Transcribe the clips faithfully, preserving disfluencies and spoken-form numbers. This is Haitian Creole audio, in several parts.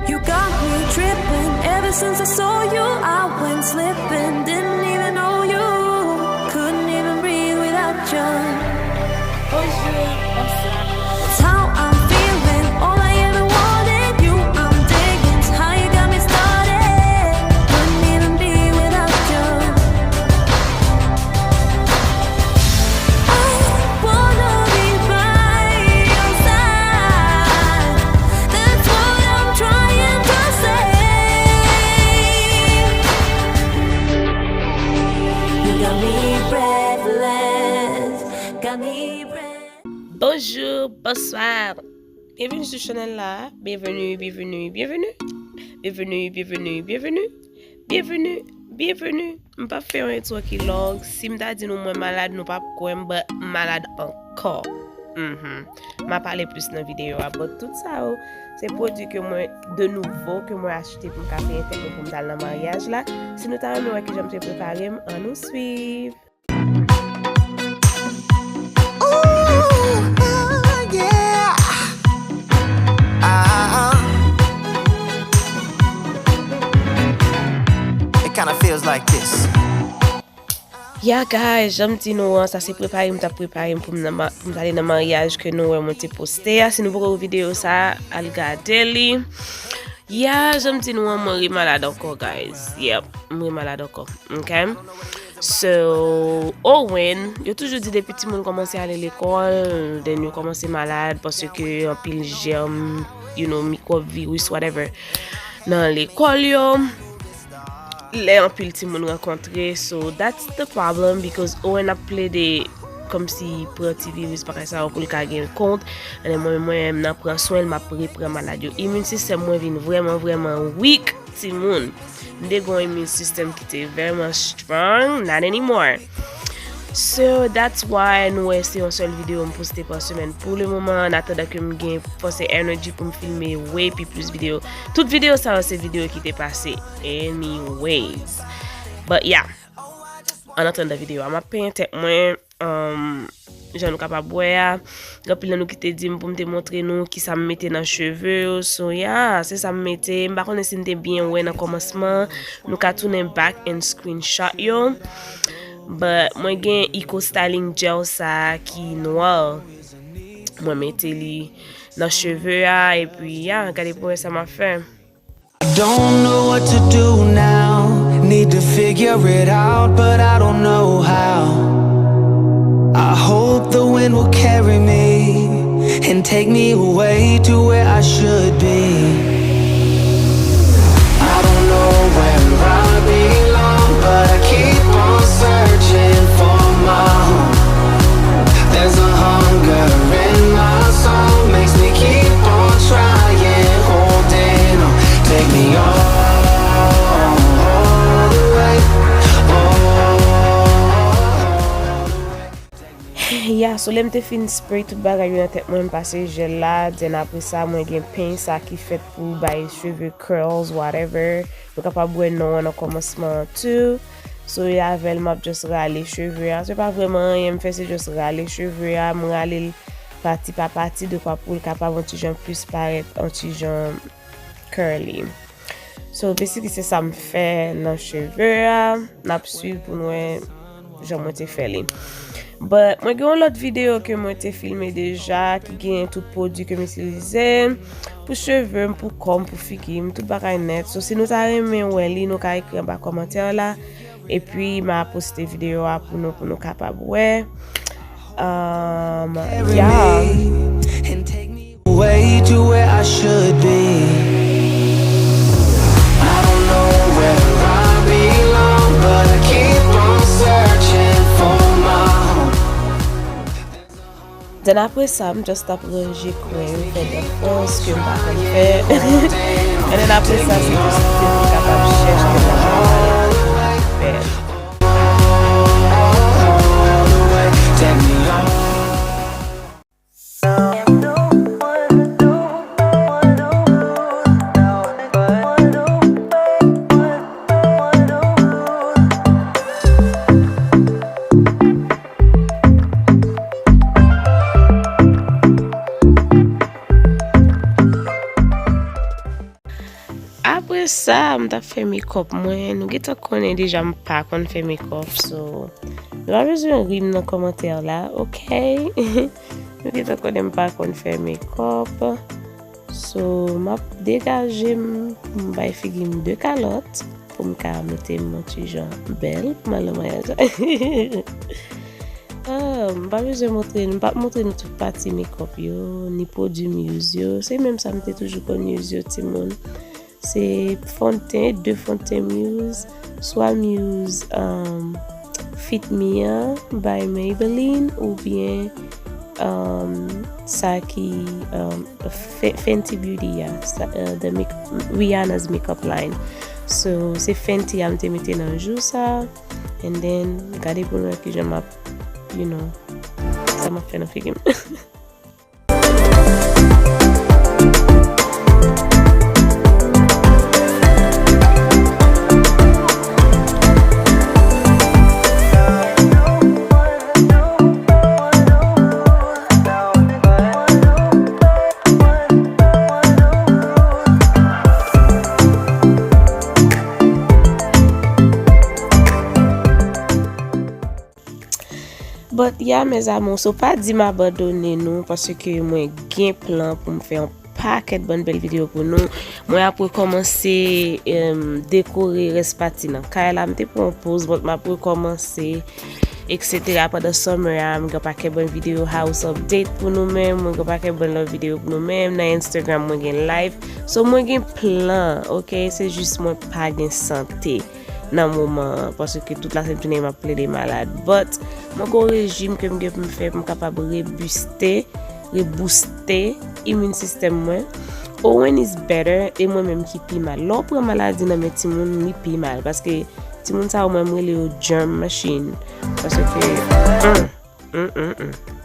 You got me tripping. Ever since I saw you, I went slipping. Didn't even know you. Couldn't even breathe without you. Bonjou, bonswa. It's how I'm feeling. All I ever wanted, you I'm digging. It's how you got me started. Couldn't even be without you. I wanna be by your side. That's what I'm trying to say. You got me breathless, got me breathless. Bonjou, bonswa. Byenveni sou chanèl la. Byenveni, byenveni, byenveni. Byenveni, byenveni, byenveni. Byenveni, byenveni. M p ap fè yon entwo ki long. Si m ta di nou mwen malad, nou p ap kwè m, but m malad ankò. Mhm. M a pale plis nan videyo a, but tout sa yo, se pwodui ke mwen, de nouvo, ke mwen achte pou m ka peye tèt mwen pou m t al nan maryaj la. Si nou ta renmen wè kijan m te prepare m, ann nou swiv. Ooh, yeah. Ah. It kinda feels like this. Yeah, guys, jan m di nou an, sa se prepare m t ap prepare m pou m nan ma-, pou m t ale nan maryaj ke nou wè mwen te poste a. Si nou poko wè videyo sa, al gade li. Yeah, jan m di nou an, mwen remalad ankò, guys. Yep, mwen remalad ankò. Ok? So, Owen, yo toujou di depi timoun kòmanse ale lekòl, then yo kòmanse malad, paske anpil jèm, you know, mikwòb, viris, whatever, nan lekòl yo. Lè anpil timoun rankontre, so that's the problem, because Owen ap plede kòmsi pran ti viris bagay sa yo pou l ka gen kont, and then mwen, mwen menm nan pran swen l, m ap repran malad yo. Imin sistèm mwen vin vrèman, vrèman weak, timoun. M te gon imin sistèm ki te vrèman strong, not anymore. So, that's why nou wè se yon sèl videyo m poste pa semèn pou le moman, an atandan ke m gen fòs e energy pou m filme way pi plis videyo. Tout videyo sa yo se videyo ki te pase anyways. But yeah, an atandan videyo a, m ap penyen tèt mwen, um, jan nou kapab wè a. Gen anpil nan nou ki te di m pou m te montre nou kisa m mete nan cheve yo. So, yeah, se sa m mete. M pa konnen si n te byen wè nan kòmansman. Nou ka tounen back and screenshot yo. But mwen gen Eco Styling Gel sa ki nwa. Mwen mete li nan cheve a, epi, yeah, gade pou wè sa m ap fè. I don't know what to do now. Need to figure it out, but I don't know how. I hope the wind will carry me and take me away to where I should be. I don't know where I belong, but I keep on searching for my home. There's a hunger in my soul, makes me keep on trying, holding on. Take me all the way, all the way. Yeah, so lè m te fin spray tout bagay yo nan tèt mwen, m pase jèl la, then apre sa, mwen gen peny sa ki fèt pou bay cheve curls, whatever. Nou kapab wè non an nan kòmansman an tou. So, e avè l, m ap just rale cheve a. Se pa vrèman anyen m fè, se just rale cheve a. M rale l pati pa pati, dekwa pou l kapab yon ti jan plis parèt, yon ti jan curly. So, basically, se sa m fè nan cheve a. N ap swiv pou n wè jan mwen te fè li. But mwen gen yon lòt videyo ke mwen te filme deja, ki gen tout pwodui ke m itilize pou cheve m, pou kò m, pou figi m, tout bagay nèt. So, si nou ta renmen wè li, nou ka ekri anba kòmantè la. Epi, m a poste videyo a pou nou, pou nou kapab wè. Um, yeah. Way to where I should be. I don't know where I belong, but I keep on searching for my home. Then apre sa, m just ap ranje kwen yo, fè defans ke m pa konn fè. And then apre sa, se just pou m kapab chèche de bagay fè. Sa, m t ap fè makeup mwen. Nou gentan konnen deja m pa konn fè makeup, so nou pa bezwen ri m nan kòmantè la, ok? Nou gentan konnen m pa konn fè makeup. So, m ap degaje m pou m bay figi m de kalòt pou m ka mete m yon ti jan bèl pou m al nan maryaj la. Ah, m pa bezwen montre nou, m p ap montre nou tout pati makeup yo, ni pwodui m use yo. Se menm sa m te toujou konn use yo, timoun. Se fondten, de fondten m use. Swa m use, um, Fit Me an by Maybelline oubyen, um, sa ki, um, Fe-, Fenty Beauty a, sa, uh, the make-, Rihanna's makeup line. So, se Fenty a m te mete nan jou sa. And then, gade pou nou wè kijan m ap, you know, sa m ap fè nan figi m. But yeah, mes amours, so pa di m abandone nou, paske mwen gen plan pou m fè yon pakèt bann bèl videyo pou nou. Mwen ap rekòmanse, em, dekore rès pati nan kay la. M te pran yon poz, but m ap rekòmanse, et cetera. Pandan summer a, m gen pakèt bann videyo house update pou nou menm. Mwen gen pakèt bann lòt videyo pou nou menm. Nan Instagram, mwen gen live. So, mwen gen plan, ok? Se jis mwen pa gen sante nan moman an, paske tout lasent jounen m ap plede malad. But, mwen gen yon rejim ke m gen pou m fè pou m kapab rebuste, rebooste immune system mwen. Owen is better, e mwen menm ki pi mal. Lè w pran maladi nan men timoun, li pi mal, paske timoun sa yo, mwen, m rele yo germ machine. Paske, mm, mm, mm, mm.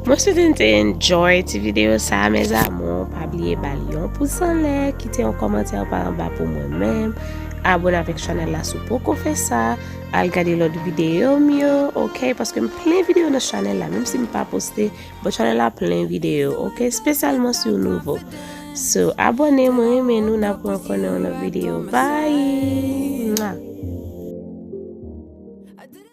Mwen swete n te enjoy ti videyo sa, mes amours. Pa bliye ba l yon pous anlè, kite yon kòmantè pa anba pou mwen menm. Abone avèk chanèl la si w poko fè sa. Al gade lòt videyo m yo, ok? Paske m plen videyo nan chanèl la, menm si m pa poste, but chanèl la plen videyo, ok? Espesyalman si w nouvo. So, abone, mwen renmen nou, n ap wè ankò nan yon lòt videyo. Bye!